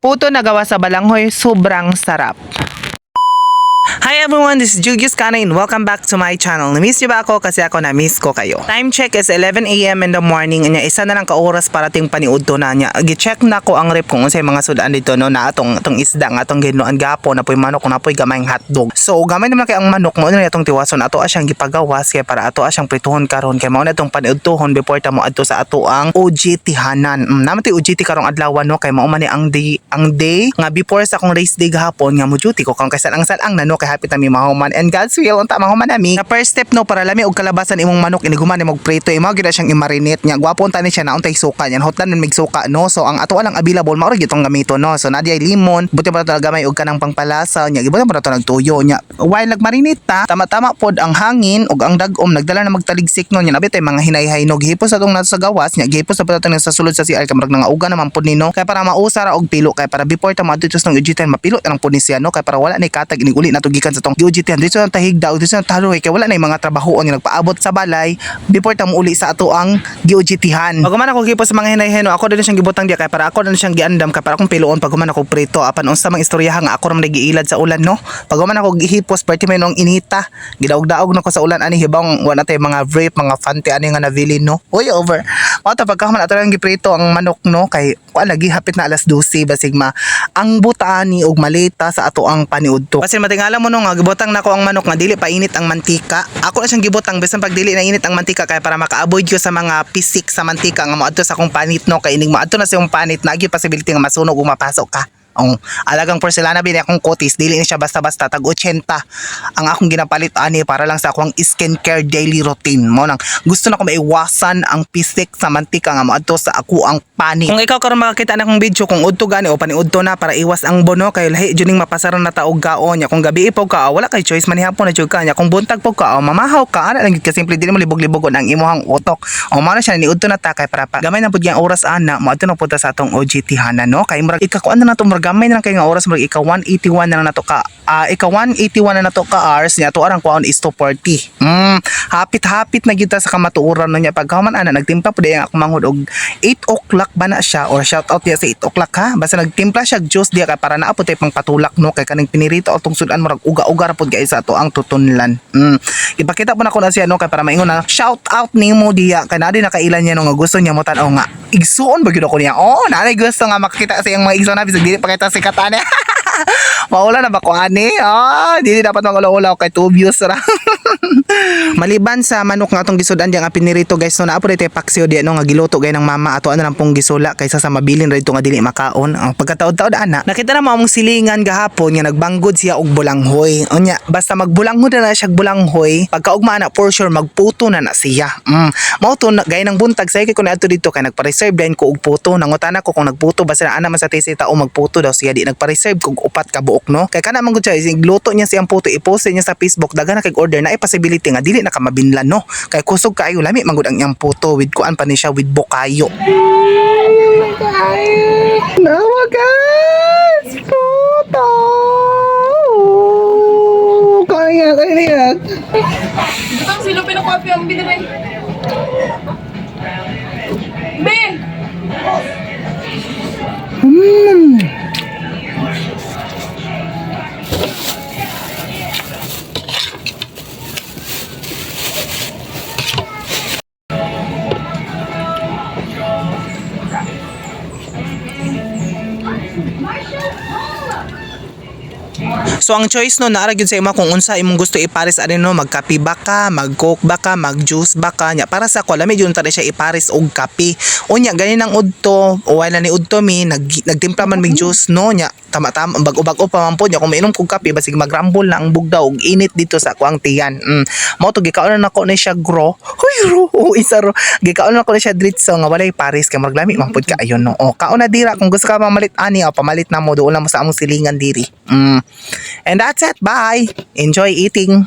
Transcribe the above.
Puto na gawa sa balanghoy, sobrang sarap. Hi everyone, this is Julius Kana and welcome back to my channel. Na-miss niyo ba ako? Kasi ako na-miss ko kayo. Time check is 11 a.m. in the morning. Nya, isa na lang ka oras parating paniudto na niya. Gi-check na ko ang ref kung unsay mga sudan dito, no, na atong atong isda nga atong ginuan gapo na poy manok, na poy gamayng hotdog. So gamay naman kay ang manok mo na atong tiwason, ato siyang gipagawas kay para ato siyang prituhon karon kay mao na atong paniudtohon before ta mo adto sa ato ang OJT hanan. Naman to'y OJT karong adlaw, no, kay mao man ni ang day nga before sa akong race day gahapon nga mo duty ko kang kay salang-salang na, no, kay hapit nami mahuman and God's will unta mahuman nami. Na first step, no, para lami og kalabasan imong manok iniguman nimo og prito, imo gyud na siyang i-marinate nya. Gwapo unta ni siya na untay suka niyan, hotlan man mig suka, no. So ang ato lang available mao ra gyud tong gamito, no. So naa diay limon, buti pa talaga gamay og kanang pangpalasa nya, gibutan pa nato nagtuyo nya. While nagmarinate ta, tama-tama pod ang hangin ug ang dagom nagdala na magtaligsik, no, nya nabit ay mga hinay-hay, no. Gihipos atong nato sa gawas nya, gihipos na pud atong sa sulod sa CR kay murag nangauga naman pod ni, no, kay para mausa ra og pilo, kay para before ta moadto sa UGT mapilo ta lang pod ni siya, no, kay para wala ni katag inig uli nato gikan sa tong UGT dito ang tahigda ug dito ang taluhi kay wala na mga trabahoon nga nagpaabot sa balay before ta muuli sa ato ang giugitihan. Pag human ako gihipos sa mga hinay-hay, no, ako din siyang gibutang diya kay para ako din siyang giandam kay para akong piloon pag human ako prito. Apan unsa mang istoryaha nga ako ra man giilad sa ulan, no. Pag human ako gihipos, perti may nung inita, gidaog-daog na ko sa ulan ani, hibang wala tay mga vape, mga fante ani nga nabilin, no. Uy, over mao ta. Pagkahuman, ato lang giprito ang manok, no, kay kuan lagi hapit na alas 12, basig ma ang butani og maleta sa ato ang paniudto. Kasi matingala mo, no, nga gibutang nako ang manok nga dili pa init ang mantika. Ako na siyang gibutang bisan pag dili na init ang mantika kay para maka-avoid ko sa mga pisik sa mantika nga moadto sa akong panit, no, kay inig moadto na sa imong panit nagi possibility nga masunog ug mapasok ka. Ang alagang porselana bin akong kotis, dili ni siya basta-basta, tag 80 ang akong ginapalit ani para lang sa akong skincare daily routine mo nang gusto na ko maiwasan ang pisik sa mantika nga moadto sa ako ang panit. Kung ikaw karon makakita na akong video kung udto gani o paniudto na para iwas ang bono kay lahi jud ning mapasaran na taog kaon nya. Kung gabi po ka, wala kay choice, manihapon na jud ka nya. Kung buntag po ka, mamahaw ka ana lang gyud ka simple, dili mo libog-libogon ang imong utok. O mao na siya, niudto na ta kay para pa gamay na pud ang oras ana moadto na pud ta sa atong OJT hana, no, kay murag ikakuan na nato, murag gamay na lang kay nga oras, murag ika 181 na lang nato ka ika 181 na nato ka hours niya ato arang kuan is 240. Hapit-hapit na gyud ta sa kamatuoran, no, niya. Pagkahuman ana, nagtimpla pud ang akong manghod og 8 o'clock ba na siya, or shout out diya sa 8 o'clock ha, basta nagtimpla siya og juice diya kay para naa pud tay pangpatulak, no, kay kaning pinirito atong sudan murag uga-uga ra pud kay sa ato ang tutunlan. Ipakita po nako na siya, no, kay para maingon na shout out nimo diya kay naa di nakailan niya, no, nga gusto niya mo tan-aw nga igsuon ba gyud ako niya. Oh, naa gusto nga makakita sa iyang mga igsoon na bisag dili pa kita sikat ani. Maula na ba ko ani? Ah, dili dapat magulaw-ulaw kay two views ra. Maliban sa manok nga atong gisudan diya nga pinirito, guys, no, naa po tay paksiw diya, no, nga giluto gay ng mama, ato ano lang pong gisula kaysa sa mabilin ra dito nga dili makaon. Ang pagkataod-taod ana. Nakita na mo among silingan gahapon nga nagbanggod siya og bulanghoy. Unya, basta magbulanghoy na na siya og bulanghoy, pagkaugma na for sure magputo na na siya. Mao to na, gay ng buntag say kay ko naadto dito kay nagpa-reserve din ko og puto. Nangutana ko kung nagputo ba sila ana man sa TC tao, magputo daw siya, di nagpa-reserve kog upat ka buok, no. Kay kana man gud siya, luto niya siyang puto, i-post niya sa Facebook, daghan na kay order na ay possibility nga dili na ka mabinlan, no. Kay kusog kaayo, lami man gud ang iyang puto with kuan pa ni siya, with bukayo. Nawa guys, puto. Kaya kaya. Butang silo pinakopi ang binili. Be! So ang choice, no, naa ra gyud sa imo kung unsa imong gusto ipares ani, no, magkape ba ka, mag-coke ba ka, mag-juice ba ka nya. Para sa ako, lami jud ta siya ipares og kape. Unya gani nang udto, o wala ni udto mi nagtimpla man mig juice, no, nya tama-tama bag-o-bag-o pa man pod nya. Kung mainom kog kape basig magrambol na ang bugdaw og init dito sa ako ang tiyan. Mao to gikaon na nako ni siya gro. Huy ro, o isa ro. Gikaon na ko ni siya diretso nga walay pares kay maglami man pod kaayo, no. O kaon na dira kung gusto ka mamalit ani o pamalit na mo doon lang mo sa among silingan diri. And that's it. Bye. Enjoy eating.